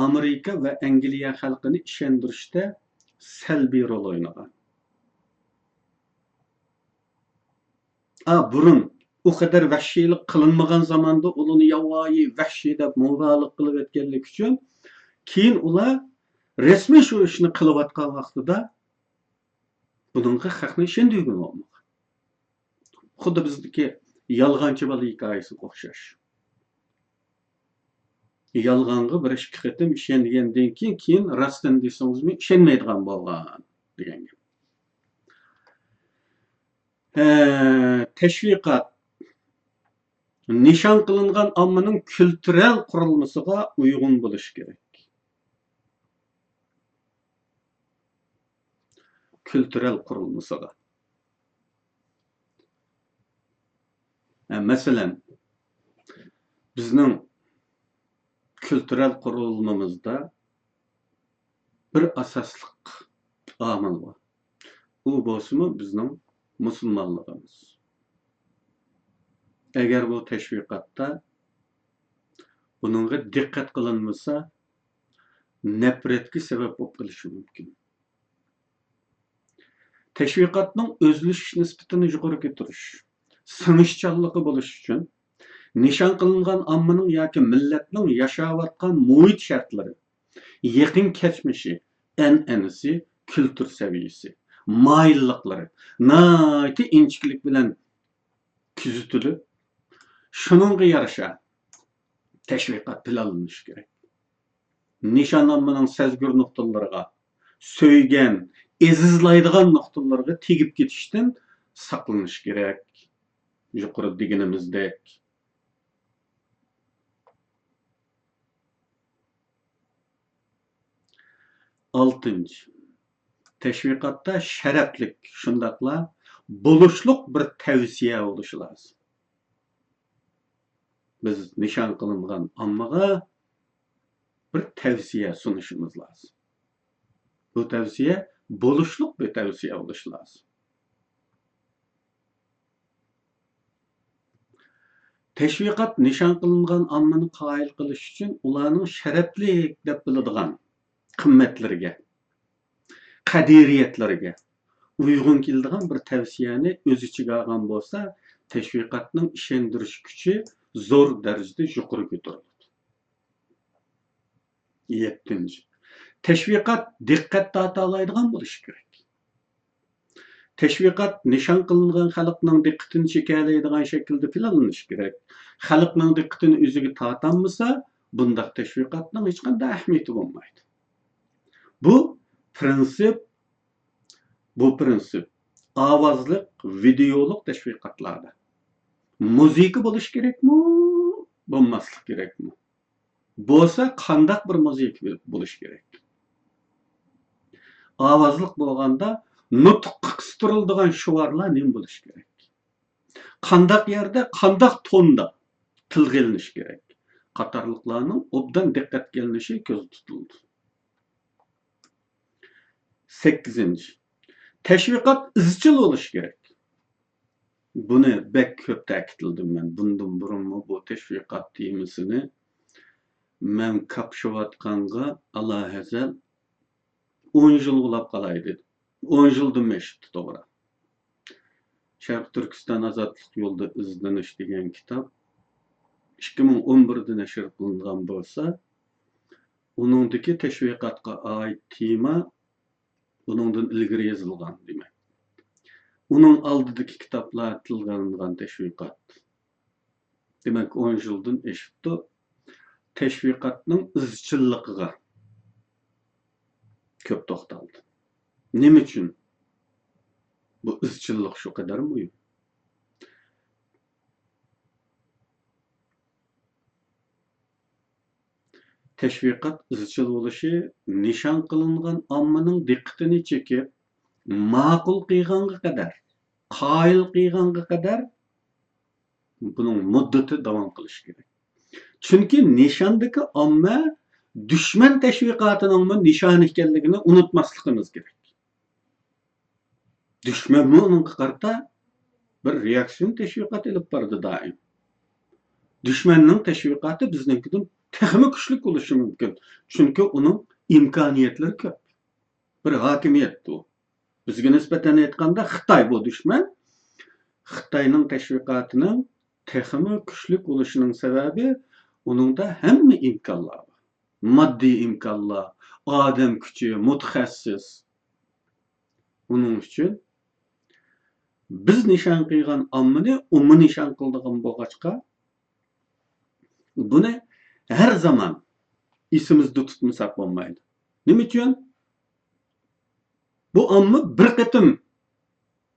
ئامېرىكا ۋە ئەنگلىيە خەلقىنى ئىشەندۈرۈشتە سەلبىي رول ئوينىغان. ئا، بۇرۇن ئۇ قەدەر ۋەھشىيلىق قىلىنمىغان زاماندا ئۇلارنى ياۋايى، ۋەھشىي دەپ مۇبالىغە قىلىۋەتكەنلىكى ئۈچۈن، كېيىن ئۇلار رەسمىي شۇ ئىشنى قىلىۋاتقان ۋاقتىدا بۇنىڭغا خەقنى ئىشەندۈرگىلى بولمىغان. خۇددى بىزدىكى يالغانچى بالا ھېكايىسىگە ئوخشاش. يالغانغا بىر ئىككى قېتىم ئىشەنگەندىن كېيىن، كېيىن راستىنى دېسىڭىزمۇ ئىشەنمەيدىغان بولغان دېگەن گەپ. ھە، تەشۋىقات نىشان قىلىنغان ئاممىنىڭ كۈلتۈرەل قۇرۇلمىسىغا ئۇيغۇن بولۇشى كېرەك. كۈلتۈرەل قۇرۇلمىسىغا. ھە، مەسىلەن، بىزنىڭ كۈلتۈرەل قۇرۇلمىمىزدا بىر ئاساسلىق ئامىل بار. ئۇ بولسىمۇ بىزنىڭ مۇسۇلمانلىقىمىز. ئەگەر بۇ تەشۋىقاتتا بۇنىڭغا دىققەت قىلىنمىسا، نەپرەتكە سەۋەب بولۇپ قېلىشى مۇمكىن. تەشۋىقاتنىڭ ئۆزلىشىش نىسبىتىنى يۇقىرى كۆتۈرۈش، سىڭىشچانلىقى بولۇش ئۈچۈن نىشان قىلىنغان ئاممىنىڭ ياكى مىللەتنىڭ ياشاۋاتقان مۇھىت شەرتلىرى، يېقىن كەچمىشى، ئەنئەنىسى، كۈلتۈر سەۋىيەسى، مايىللىقلىرى ناھايىتى ئىنچىكىلىك بىلەن كۆزىتىلىپ، شۇنىڭغا يارىشا تەشۋىقات پىلانلىنىشى كېرەك. نىشان ئاممىنىڭ سەزگۈر نۇقتىلىرىغا، سۆيگەن، ئېزىزلايدىغان نۇقتىلىرىغا تېگىپ كېتىشتىن ساقلىنىش كېرەك. يۇقىرىدا دېگىنىمىزدەك. ئالتىنچى، تەشۋىقاتتا شەرەپلىك، شۇنداقلا بولۇشلۇق بىر تەۋسىيە بولۇشى لازىم. بىز نىشان قىلىنغان ئاممىغا بىر تەۋسىيە سۇنۇشىمىز لازىم. بۇ تەۋسىيە بولۇشلۇق بىر تەۋسىيە بولۇشى لازىم. تەشۋىقات نىشان قىلىنغان ئاممىنى قايىل قىلىش ئۈچۈن ئۇلارنىڭ شەرەپلىك دەپ بىلىدىغان قىممەتلىرىگە، قەدرىيەتلىرىگە ئۇيغۇن كېلىدىغان بىر تەۋسىيەنى ئۆز ئىچىگە ئالغان بولسا، تەشۋىقاتنىڭ ئىشەندۈرۈش كۈچى زور دەرىجىدە يۇقىرى كۆتۈرۈلىدۇ. يەتتىنچى، تەشۋىقات دىققەت تارتالايدىغان بولۇشى كېرەك. تەشۋىقات نىشان قىلىنغان خەلقنىڭ دىققىتىنى چېكەلەيدىغان شەكىلدە پىلانلىنىشى كېرەك. خەلقنىڭ دىققىتىنى ئۆزىگە تارتالمىسا، بۇنداق تەشۋىقاتنىڭ ھېچقانداق ئەھمىيىتى بولمايدۇ. بۇ پىرىنسىپ، بۇ پىرىنسىپ ئاۋازلىق، ۋىدېئولۇق تەشۋىقاتلاردا. مۇزىكا بولۇش كېرەكمۇ، بولماسلىق كېرەكمۇ؟ بولسا قانداق بىر مۇزىكا بولۇش كېرەك؟ ئاۋازلىق بولغاندا نۇتۇققا قىستۇرۇلىدىغان شوئارلار نېمە بولۇشى كېرەك؟ قانداق يەردە، قانداق توندا تىلغا ئېلىنىشى كېرەك؟ قاتارلىقلارنىڭ ئوبدان دىققەتكە ئېلىنىشى كۆزدە تۇتۇلىدۇ. سەككىزىنچى، تەشۋىقات ئىزچىل بولۇشى كېرەك. بۇنى بەك كۆپ تەكىتلىدىم مەن. بۇندىن بۇرۇنمۇ بۇ تەشۋىقات تېمىسىنى مەن كاپشىۋاتقانغا ئالاھەزەل ئون يىل ئۇلاپ قالاي دېدى. ئون يىلدىنمۇ ئېشىپتۇ، توغرا. شەرقىي تۈركىستان ئازادلىق يولىدا ئىزدىنىش دېگەن كىتاب ئىككى مىڭ ئون بىردە نەشر قىلىنغان بولسا، ئۇنىڭدىكى تەشۋىقاتقا ئائىت تېما ئۇنىڭدىن ئىلگىرى يېزىلغان، دېمەك. ئۇنىڭ ئالدىدىكى كىتابلار تىلغا ئېلىنغان تەشۋىقات. دېمەك، ئون يىلدىن ئېشىپتۇ. تەشۋىقاتنىڭ ئىزچىللىقىغا كۆپ توختالدى. نېمە ئۈچۈن بۇ ئىزچىللىق شۇ قەدەر مۇھىم؟ تەشۋىقات ئىزچىل بولۇشى، نىشان قىلىنغان ئاممىنىڭ دىققىتىنى چېكىپ، ماقۇل قىلغانغا قەدەر، قايىل قىلغانغا قەدەر بۇنىڭ مۇددىتى داۋام قىلىشى كېرەك. چۈنكى نىشاندىكى ئاممە دۈشمەن تەشۋىقاتىنىڭمۇ نىشانى ئىكەنلىكىنى ئۇنتۇماسلىقىمىز كېرەك. دۈشمەنمۇ ئۇنىڭغا قارىتا بىر رېئاكسىيون تەشۋىقات ئېلىپ بارىدۇ دائىم. دۈشمەننىڭ تەشۋىقاتى بىزنىڭكىدىن تېخىمۇ كۈچلۈك بولۇشى مۇمكىن. چۈنكى ئۇنىڭ ئىمكانىيەتلىرى كۆپ. بىر ھاكىمىيەت ئۇ. بىزگە نىسبەتەن ئېيتقاندا، خىتاي بۇ دۈشمەن. خىتاينىڭ تەشۋىقاتىنىڭ تېخىمۇ كۈچلۈك بولۇشىنىڭ سەۋەبى، ئۇنىڭدا ھەممە ئىمكانلار بار. ماددىي ئىمكانلار، ئادەم كۈچى، مۇتەخەسسىس. ئۇنىڭ ئۈچۈن بىز نىشان قىلغان ئاممىنى ئۇمۇ نىشان قىلىدىغان بولغاچقا، بۇنى ھەر زامان ئېسىمىزدە تۇتمىساق بولمايدۇ. نېمە ئۈچۈن؟ بۇ ئامما بىر قېتىم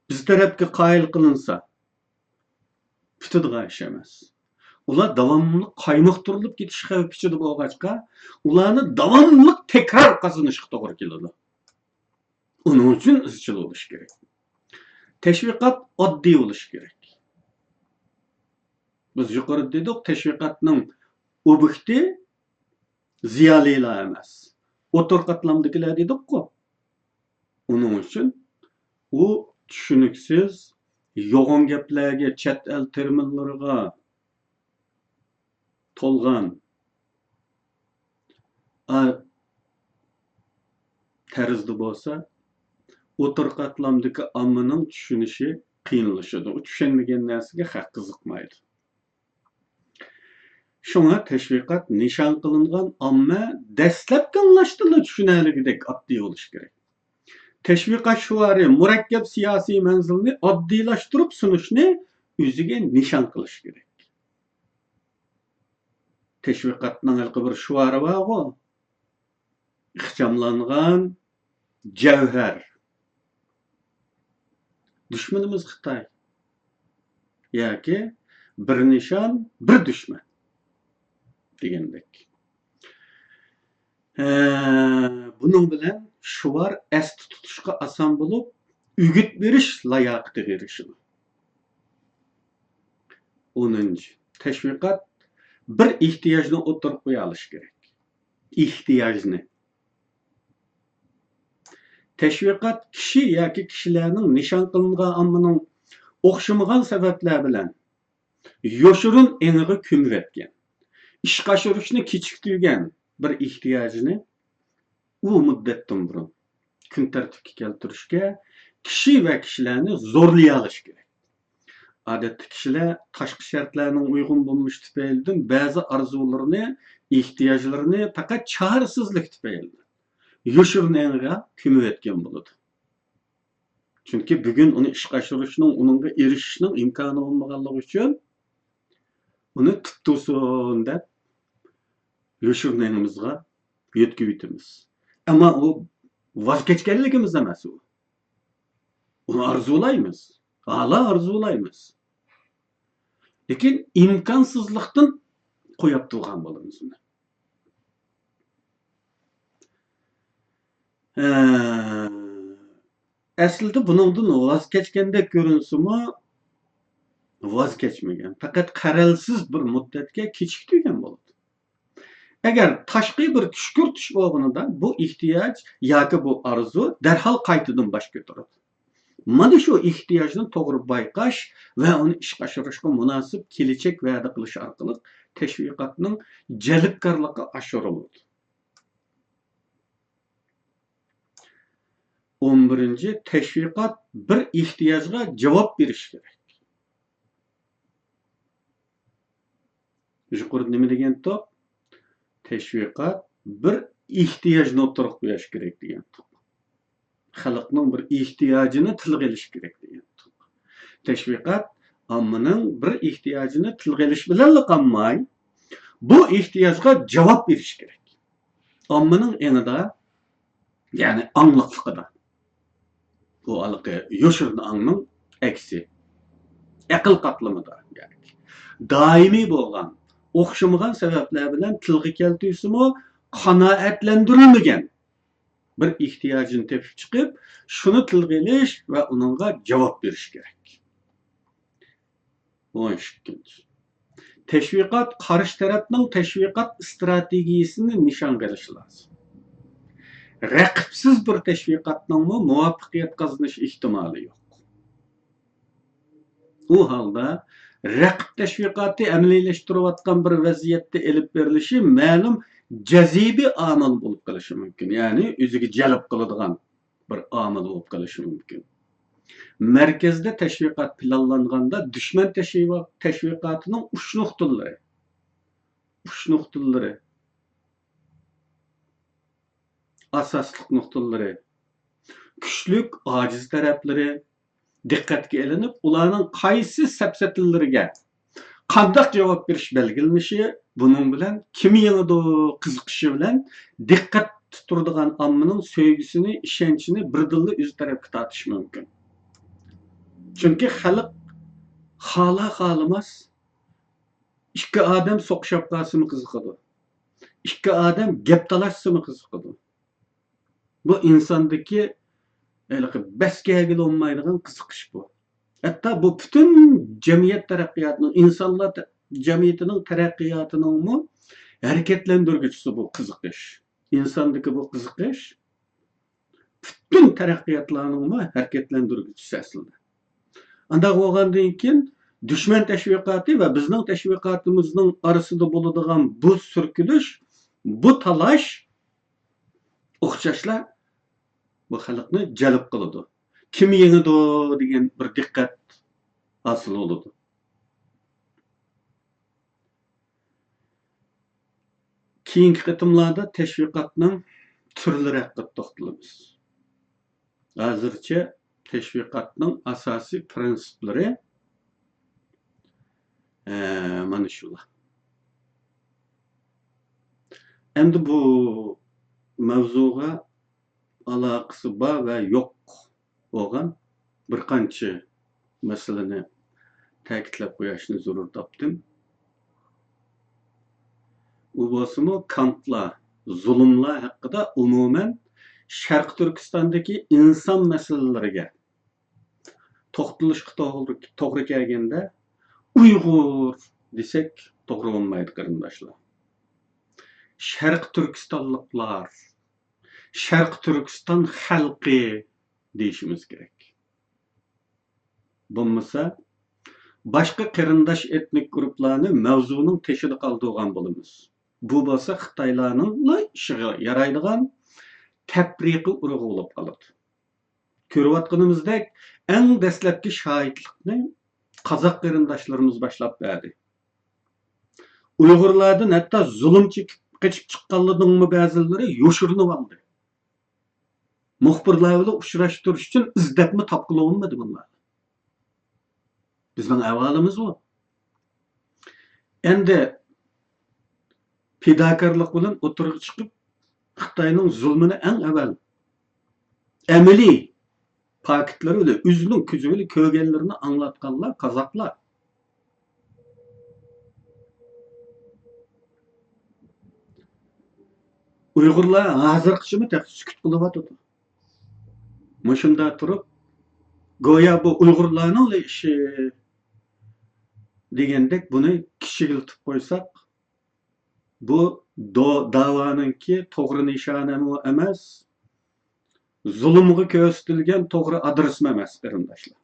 بىز تەرەپكە قايىل قىلىنسا، پۈتىدىغان ئىش ئەمەس. ئۇلار داۋاملىق قايمۇقتۇرۇلۇپ كېتىش خەۋپى ئىچىدە بولغاچقا، ئۇلارنى داۋاملىق تەكرار قازىنىشقا توغرا كېلىدۇ. ئۇنىڭ ئۈچۈن ئىزچىل بولۇش كېرەك. تەشۋىقات ئاددىي بولۇش كېرەك. بىز يۇقىرىدا دېدۇق، تەشۋىقاتنىڭ ئوبيېكتى زىيالىيلار ئەمەس، ئوتتۇرا قاتلامدىكىلەر دېدۇققۇ. ئۇنىڭ ئۈچۈن ئۇ چۈشىنىكسىز، يوغان گەپلەرگە، چەت ئەل تېرمىنلىرىغا تولغان، ئا، تەرزدە بولسا، ئوتتۇرا قاتلامدىكى ئاممىنىڭ چۈشىنىشى قىيىنلىشىدۇ. ئۇ چۈشەنمىگەن نەرسىگە خەق قىزىقمايدۇ. شۇڭا تەشۋىقات نىشان قىلىنغان ئاممە دەسلەپكى ئاڭلاشتىلا چۈشىنەلىگۈدەك ئاددىي بولۇشى كېرەك. تەشۋىقات شوئارى مۇرەككەپ سىياسىي مەنزىلنى ئاددىيلاشتۇرۇپ سۇنۇشنى ئۆزىگە نىشان قىلىشى كېرەك. تەشۋىقاتنىڭ ھېلىقى بىر شوئارى بارغۇ، ئىخچاملانغان جەۋھەر. دۈشمىنىمىز خىتاي. ياكى بىر نىشان، بىر دۈشمەن دېگەندەك. ھە، بۇنىڭ بىلەن شوئار ئەستە تۇتۇشقا ئاسان بولۇپ، ئۈگۈت بېرىش لاياقىتىگە ئېرىشىدۇ. ئونىنچى، تەشۋىقات بىر ئېھتىياجنى ئوتتۇرىغا قويالىشى كېرەك. ئېھتىياجنى. تەشۋىقات كىشى ياكى كىشىلەرنىڭ نىشان قىلىنغان ئاممىنىڭ ئوخشىمىغان سەۋەبلەر بىلەن يوشۇرۇن ئېڭىغا كۆمۈۋەتكەن، ئىشقا ئاشۇرۇشنى كېچىكتۈرگەن بىر ئېھتىياجنى ئۇ مۇددەتتىن بۇرۇن كۈن تەرتىپكە كەلتۈرۈشكە كىشى ۋە كىشىلەرنى زورلىيالىشى كېرەك. ئادەتتە كىشىلەر تاشقى شەرتلەرنىڭ ئۇيغۇن بولمىشى تۈپەيلىدىن بەزى ئارزۇلىرىنى، ئېھتىياجلىرىنى پەقەت چارىسىزلىك تۈپەيلىدىن يوشۇرۇن ئېڭىغا كۆمۈۋەتكەن بولىدۇ. چۈنكى بۈگۈن ئۇنى ئىشقا ئاشۇرۇشنىڭ، ئۇنىڭغا ئېرىشىشنىڭ ئىمكانى بولمىغانلىقى ئۈچۈن ئۇنى تۇتتۇرسۇن دەپ يوشۇرۇن ئېڭىمىزغا يۆتكىۋېتىمىز. ئەمما ئۇ ۋاز كەچكەنلىكىمىز ئەمەس ئۇ. ئۇنى ئارزۇلايمىز. ھالا ئارزۇلايمىز. لېكىن ئىمكانسىزلىقتىن قويۇپ تۇرغان بولىمىز ئۇنى. ھە، ئەسلىدە بۇنىڭدىن ۋاز كەچكەندەك كۆرۈنسىمۇ، ۋاز كەچمىگەن. پەقەت قەرەلسىز بىر مۇددەتكە كېچىكتۈرگەن بولىدۇ. ئەگەر تاشقى بىر كۈشكۈرتۈش بولغىنىدا، بۇ ئېھتىياج ياكى بۇ ئارزۇ دەرھال قايتىدىن باش كۆتۈرىدۇ. مانا شۇ ئېھتىياجنى توغرا بايقاش ۋە ئۇنى ئىشقا ئاشۇرۇشقا مۇناسىپ كېلىچەك ۋەدە قىلىش ئارقىلىق تەشۋىقاتنىڭ جەلپكارلىقى ئاشۇرۇلىدۇ. ئون بىرىنچى، تەشۋىقات بىر ئېھتىياجغا جاۋاب بېرىشى كېرەك. يۇقىرىدا نېمە دېگەنتۇق؟ تەشۋىقات بىر ئېھتىياجنى ئوتتۇرىغا قويۇش كېرەك دېگەنتۇق. خەلقنىڭ بىر ئېھتىياجىنى تىلغا ئېلىش كېرەك دېگەنتۇق. تەشۋىقات ئاممىنىڭ بىر ئېھتىياجىنى تىلغا ئېلىش بىلەنلا قالماي، بۇ ئېھتىياجغا جاۋاب بېرىش كېرەك. ئاممىنىڭ ئېڭىدا، يەنى ئاڭلىقلىقىدا. بۇ ھېلىقى يوشۇرۇن ئاڭنىڭ ئەكسى. ئەقىل قاتلىمىدا، يەنى دائىمىي بولغان، ئوخشىمىغان سەۋەبلەر بىلەن تىلغا كەلتۈرسىمۇ، قانائەتلەندۈرۈلمىگەن بىر ئېھتىياجنى تېپىپ چىقىپ، شۇنى تىلغا ئېلىش ۋە ئۇنىڭغا جاۋاب بېرىش كېرەك. ئون ئىككىنچى، تەشۋىقات قارشى تەرەپنىڭ تەشۋىقات ئىستراتېگىيىسىنى نىشانغا ئېلىشى لازىم. رەقىبسىز بىر تەشۋىقاتنىڭمۇ مۇۋەپپەقىيەت قازىنىش ئېھتىمالى يوق. ئۇ ھالدا رەقىب تەشۋىقاتى ئەمەلىيلەشتۈرۈۋاتقان بىر ۋەزىيەتتە ئېلىپ بېرىلىشى مەلۇم جەزىبىي ئامىل بولۇپ قېلىشى مۇمكىن، يەنى ئۆزىگە جەلپ قىلىدىغان بىر ئامىل بولۇپ قېلىشى مۇمكىن. مەركەزدە تەشۋىقات پىلانلانغاندا دۈشمەن تەشۋىقا-، تەشۋىقاتىنىڭ ئۇچ نۇقتىلىرى، ئۇچ نۇقتىلىرى، ئاساسلىق نۇقتىلىرى، كۈچلۈك، ئاجىز تەرەپلىرى دىققەتكە ئېلىنىپ، ئۇلارنىڭ قايسى سەپسەتىلىرىگە قانداق جاۋاب بېرىش بەلگىلىنىشى، بۇنىڭ بىلەن كىم يېڭىدۇ قىزىقىشى بىلەن دىققەتتە تۇرىدىغان ئاممىنىڭ سۆيگۈسىنى، ئىشەنچىنى بىردىنلا ئۆز تەرەپكە تارتىشى مۇمكىن. چۈنكى خەلق خالا-خالىماس ئىككى ئادەم سوقۇشۇپ قالسىمۇ قىزىقىدۇ. ئىككى ئادەم گەپ تالاشسىمۇ قىزىقىدۇ. بۇ ئىنساندىكى ھېلىقى بەس كەلگىلى بولمايدىغان قىزىقىش بۇ. ھەتتا بۇ پۈتۈن جەمئىيەت تەرەققىياتىنىڭ، ئىنسانلار تە-، جەمئىيىتىنىڭ تەرەققىياتىنىڭمۇ ھەرىكەتلەندۈرگۈچىسى بۇ قىزىقىش. ئىنساندىكى بۇ قىزىقىش پۈتۈن تەرەققىياتلارنىڭمۇ ھەرىكەتلەندۈرگۈچىسى ئەسلىدە. ئانداق بولغاندىن كېيىن دۈشمەن تەشۋىقاتى ۋە بىزنىڭ تەشۋىقاتىمىزنىڭ ئارىسىدا بولىدىغان بۇ سۈركىلىش، بۇ تالاش ئوخشاشلا بۇ خەلقنى جەلپ قىلىدۇ. كىم يېڭىدۇ دېگەن بىر دىققەت ھاسىل بولىدۇ. كېيىنكى قېتىملاردا تەشۋىقاتنىڭ تۈرلىرى ھەققىدە توختىلىمىز. ھازىرچە تەشۋىقاتنىڭ ئاساسىي پىرىنسىپلىرى، ئە، مانا شۇلار. ئەمدى بۇ ماۋزۇغا ئالاقىسى بار ۋە يوق بولغان بىر قانچە مەسىلىنى تەكىتلەپ قويۇشنى زۆرۈر تاپتىم. ئۇ بولسىمۇ كانتلار، زۇلۇملار ھەققىدە ئومۇمەن شەرقىي تۈركىستاندىكى ئىنسان مەسىلىلىرىگە توختىلىشقا توغرا، توغرا كەلگەندە، ئۇيغۇر دېسەك توغرا بولمايدۇ، قېرىنداشلار. شەرقىي تۈركىستانلىقلار، شەرقىي تۈركىستان خەلقى دېيىشىمىز كېرەك. بولمىسا، باشقا قېرىنداش ئېتنىك گۇرۇپپىلارنى ماۋزۇنىڭ تېشىدا قالدۇرغان بولىمىز. بۇ بولسا خىتايلارنىڭلا ئىشىغا يارايدىغان تەپرىقە ئۇرۇقى بولۇپ قالىدۇ. كۆرۈۋاتقىنىمىزدەك، ئەڭ دەسلەپكى شاھىتلىقنى قازاق قېرىنداشلىرىمىز باشلاپ بەردى. ئۇيغۇرلاردىن ھەتتا زۇلۇم چېكىپ قېچىپ چىققانلىرىنىڭمۇ بەزىلىرى يوشۇرۇنۇۋالدى. مۇخبىرلار بىلەن ئۇچراشتۇرۇش ئۈچۈن ئىزدەپمۇ تاپقىلى بولمىدى بۇلار. بىزنىڭ ئەھۋالىمىز بۇ. ئەمدى پىداكارلىق بىلەن ئوتتۇرىغا چىقىپ، خىتاينىڭ زۇلمىنى ئەڭ ئەۋۋەل ئەمەلىي پاكىتلىرى بىلەن، ئۆزىنىڭ كۆزى بىلەن كۆرگەنلىرىنى ئاڭلاتقانلار قازاقلار. ئۇيغۇرلار ھازىرغىچىمۇ تېخى سۈكۈت قىلىۋاتىدۇ. مۇشۇنداق تۇرۇپ، گويا بۇ ئۇيغۇرلارنىڭلا ئىشى دېگەندەك بۇنى كىچىكلىتىپ قويساق، بۇ دو-، داۋانىڭكى توغرا نىشانىمۇ ئەمەس، زۇلۇمغا كۆرسىتىلگەن توغرا ئادرېسمۇ ئەمەس، قېرىنداشلار.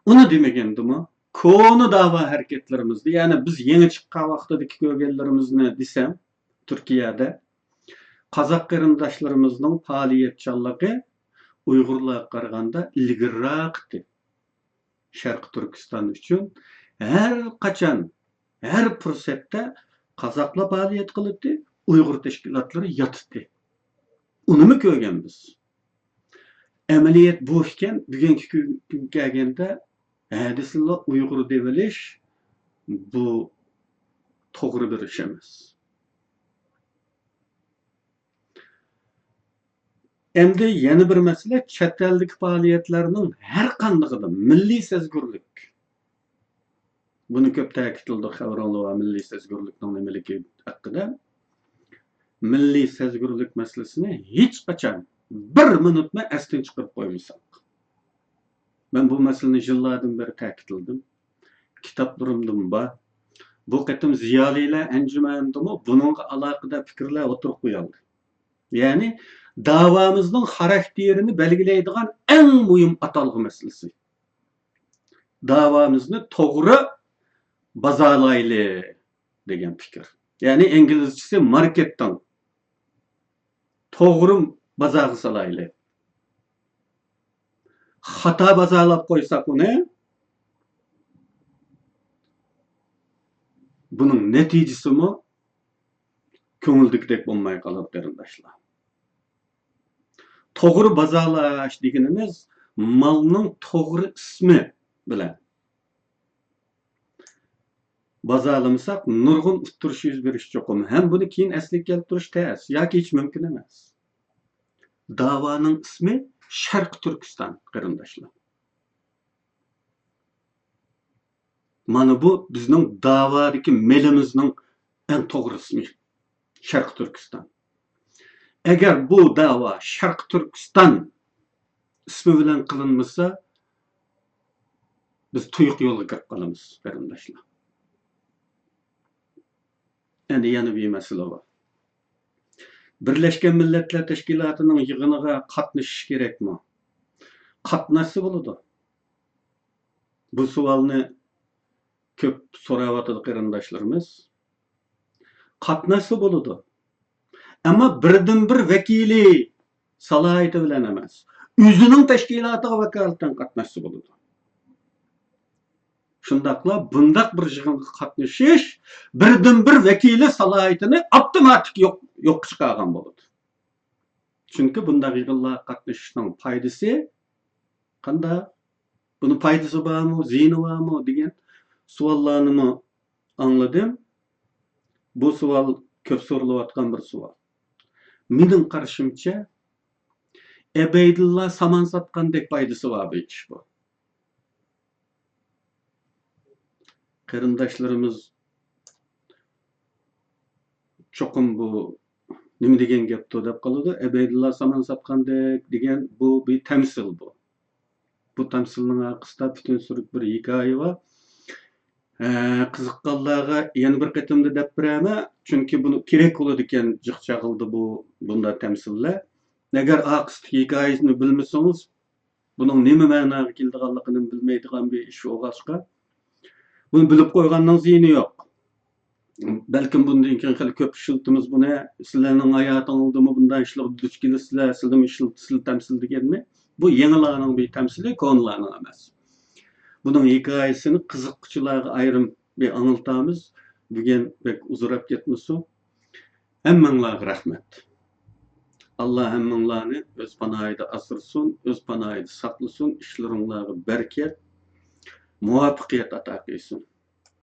ئۇنى دېمىگەندىمۇ، كونا داۋا ھەرىكەتلىرىمىزدە، يەنى بىز يېڭى چىققان ۋاقتىدىكى كۆرگەنلىرىمىزنى دېسەم، تۈركىيەدە قازاق قېرىنداشلىرىمىزنىڭ پائالىيەتچانلىقى ئۇيغۇرلارغا قارىغاندا ئىلگىرىراق ئىدى. شەرقىي تۈركىستان ئۈچۈن ھەر قاچان، ھەر پۇرسەتتە قازاقلار پائالىيەت قىلاتتى، ئۇيغۇر تەشكىلاتلىرى ياتاتتى. ئۇنىمۇ كۆرگەنمىز. ئەمەلىيەت بۇ ئىكەن، بۈگۈنكى كۈنگە كەلگەندە ھە دېسىلا ئۇيغۇر دېۋېلىش بۇ توغرا بىر ئىش ئەمەس. ئەمدى يەنە بىر مەسىلە، چەت ئەلدىكى پائالىيەتلەرنىڭ ھەر قاندىقىدا مىللىي سەزگۈرلۈك. بۇنى كۆپ تەكىتلىدۇق، خەۋىرىڭلار بار مىللىي سەزگۈرلۈكنىڭ نېمىلىكى ھەققىدە. مىللىي سەزگۈرلۈك مەسىلىسىنى ھېچقاچان بىر مىنۇتمۇ ئەستىن چىقىرىپ قويمىساق. مەن بۇ مەسىلىنى يىللاردىن بېرى تەكىتلىدىم. كىتابلىرىمدىمۇ بار. بۇ قېتىم زىيالىيلار ئەنجۈمەنىدىمۇ بۇنىڭغا ئالاقىدار پىكىرلەر ئوتتۇرىغا قويۇلدى. يەنى داۋامىزنىڭ خاراكتېرىنى بەلگىلەيدىغان ئەڭ مۇھىم ئاتالغۇ مەسىلىسى. داۋامىزنى توغرا بازالايلى دېگەن پىكىر. يەنى ئىنگلىزچىسى ماركېتىنگ. توغرا بازارغا سالايلى. خاتا بازارلاپ قويساق ئۇنى، بۇنىڭ نەتىجىسىمۇ كۆڭۈلدىكىدەك بولماي قالىدۇ، قېرىنداشلار. توغرا بازارلاش دېگىنىمىز مالنىڭ توغرا ئىسمى بىلەن بازارلىمىساق، نۇرغۇن ئۇتتۇرۇش يۈز بېرىشى چوقۇم. ھەم بۇنى كېيىن ئەسلىگە كەلتۈرۈش تەس ياكى ھېچ مۇمكىن ئەمەس. داۋانىڭ ئىسمى شەرقىي تۈركىستان، قېرىنداشلار. مانا بۇ بىزنىڭ داۋادىكى مېلىمىزنىڭ ئەڭ توغرا ئىسمى، شەرقىي تۈركىستان. ئەگەر بۇ داۋا شەرقىي تۈركىستان ئىسمى بىلەن قىلىنمىسا، بىز تۇيۇق يولغا كىرىپ قالىمىز، قېرىنداشلار. ئەمدى يەنە بىر مەسىلە بار. بىرلەشكەن مىللەتلەر تەشكىلاتىنىڭ يىغىنىغا قاتنىشىش كېرەكمۇ؟ قاتناشسا بولىدۇ. بۇ سوئالنى كۆپ سوراۋاتىدۇ قېرىنداشلىرىمىز. قاتناشسا بولىدۇ. ئەمما بىردىنبىر ۋەكىلى سالاھىيىتى بىلەن ئەمەس، ئۆزىنىڭ تەشكىلاتىغا ۋاكالىتەن قاتناشسا بولىدۇ. شۇنداقلا بۇنداق بىر يىغىنغا قاتنىشىش بىردىنبىر ۋەكىلى سالاھىيىتىنى ئاپتوماتىك يوق، يوققا چىقارغان بولىدۇ. چۈنكى بۇنداق يىغىنلارغا قاتنىشىشنىڭ پايدىسى قانداق؟ بۇنىڭ پايدىسى بارمۇ، زىيىنى بارمۇ دېگەن سوئاللارنىمۇ ئاڭلىدىم. بۇ سوئال كۆپ سورىلىۋاتقان بىر سوئال. مېنىڭ قارىشىمچە، ئەبەيدۇللا سامان ساتقاندەك پايدىسى بار بىر ئىش بۇ. قېرىنداشلىرىمىز چوقۇم بۇ نېمە دېگەن گەپتۇ دەپ قالىدۇ. ئەبەيدۇللا سامان ساتقاندەك دېگەن بۇ بىر تەمسىل بۇ. بۇ تەمسىلنىڭ ئارقىسىدا پۈتۈن سۈرۈك بىر ھېكايە بار. ھە، قىزىققانلارغا يەنە بىر قېتىمدا دەپ بېرەمەن، چۈنكى بۇنى كېرەك بولىدىكەن جىق چاغلىدا بۇ، بۇنداق تەمسىللەر. ئەگەر ئارقىسىدىكى ھېكايىسىنى بىلمىسىڭىز، بۇنىڭ نېمە مەناغا كېلىدىغانلىقىنى بىلمەيدىغان بىر ئىش بولغاچقا، بۇنى بىلىپ قويغاننىڭ زىيىنى يوق. بەلكىم بۇندىن كېيىن خېلى كۆپ ئىشلىتىمىز بۇنى. سىلەرنىڭ ھاياتىڭىزدىمۇ بۇنداق ئىشلارغا دۇچ كېلىسىلەر، سىلەرمۇ ئىشلىتىسىلەر تەمسىل دېگەننى. بۇ يېڭىلارنىڭ بىر تەمسىلى، كونىلارنىڭ ئەمەس. بۇنىڭ ھېكايىسىنى قىزىققۇچىلارغا ئايرىم بىر ئاڭلىتامىز. بۈگۈن بەك ئۇزىراپ كەتمىسۇن. ھەممىڭلارغا رەھمەت. ئاللا ھەممىڭلارنى ئۆز پاناھىدا ئاسرىسۇن، ئۆز پاناھىدا ساقلىسۇن، ئىشلىرىڭلارغا بەرىكەت، مۇۋەپپەقىيەت ئاتا قىلسۇن.